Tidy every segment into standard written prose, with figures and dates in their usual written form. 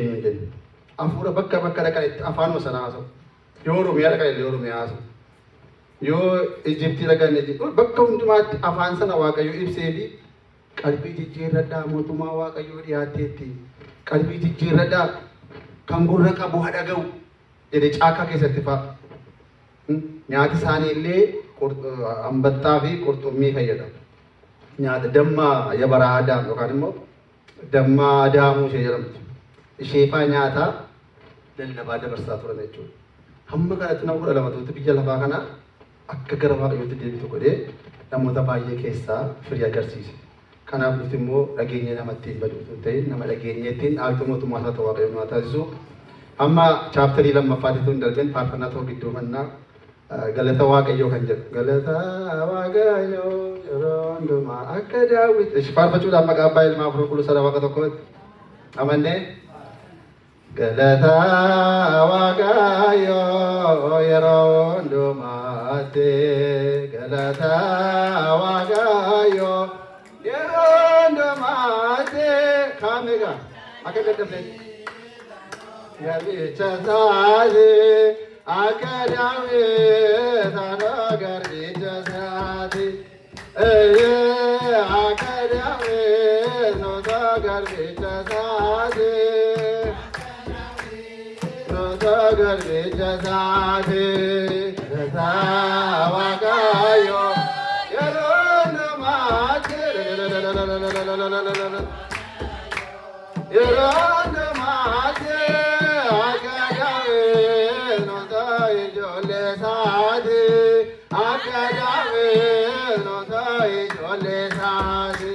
Jennu. Hafuura bakka bakka dhaqanitti afaanuma sana haasa'u. Yoo Oromiyaa dhaqan illee Oromiyaa haasa'u. Yoo Ijiptii dhaqan, bakka hundumaatti afaan sana Waaqayyo ibsee fi qalbii jijjiirradhaa, mootummaa Waaqayyoo dhiyaatteetti. Qalbii jijjiirradhaa, kan gurra qabu haa dhaga'u jedhe caakkaa keessatti fa'a. Nyaati isaanii illee ambattaa fi qurxummii fayyadamu. Nyaata damma yabaraa adaam yookaan immoo damma adaamuu ishee jedhamtu. Ishee faa nyaataa lallabaa dabarsaa turan jechuudha. Hamma kanatti nama 12tuutti biyya lafaa kana akka gara Waaqayyootti deebitu godhee namoota baay'ee keessaa firii agarsiise. Kanaaf nuti immoo dhageenya namatti hin badu otoo hin ta'in, nama dhageenya ittiin dhaaltuu mootummaa isaa ta'u Waaqayyo nu haa taasisu. Amma chapterii lammaffaatti tun darbeen faarfannaa tokko gidduu mannaa, galata Waaqayyoo kan jedhu. Galata Waaqayyoo yeroo hundumaa akka Daawit. Ishi faarfachuudhaan maqaa Abbaa, Ilmaa, Hafuura Qulqulluu sana Waaqa tokkotti amannee. Galata Waaqayyoo yeroo hundumaatti, galata Waaqayyoo yeroo hundumaatti, kaamega akka gaddabnetti. Garbicha isaati akka Daawit anoo garbicha isaati. Akka Daawit nutoo garbicha isaati. Nutoo garbicha isaati. Galata Waaqayyoo yeroo hundumaatti. Yeroo hundumaatti akka Daawit nutoo ijoollee isaati. Akka Daawit nutoo ijoollee isaati.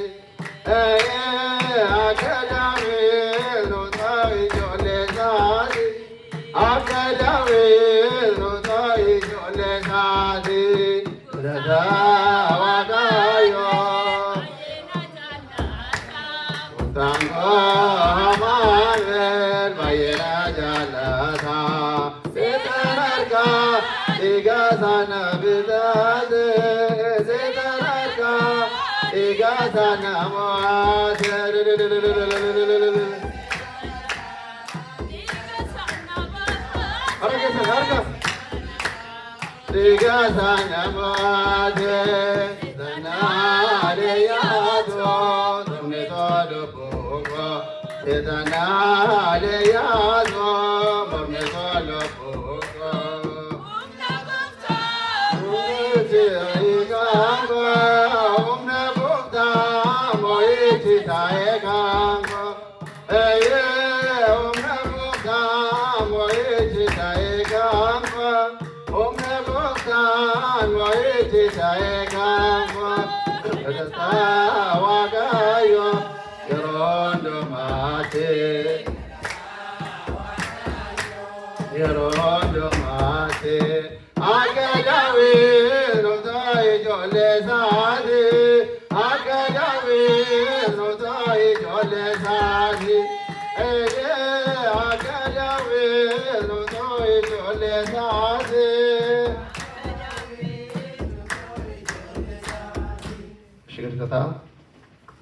Akka Daawit nutoo ijoollee isaati. Akka Daawit nutoo ijoollee isaati. Galata Waaqayyoo. Gooftaan Amaanu'el baay'ee na jaallata. Seetaan harkaa dhiiga sana bitate. Seetaan harkaa dhiiga sana mo'ate. Harka keessan harka. Dhiiga sana mo'ate. Sanaalee yaadu mormi tolu buukoo. Seetanaalee yaadu mormi tolu buukoo. Humna gooftaa mo'ichi ta'e gaangoo. Humna gooftaa mo'ichi ta'e gaangoo. Humna gooftaa mo'ichi ta'e gaangoo. Galata Waaqayyoo yeroo hundumaatti. Yeroo hundumaatti. Akka Daawit nutoo ijoollee isaati. Akka Daawit nutoo ijoollee isaati. Akka Daawit nutoo ijoollee isaati. Shigirtataa.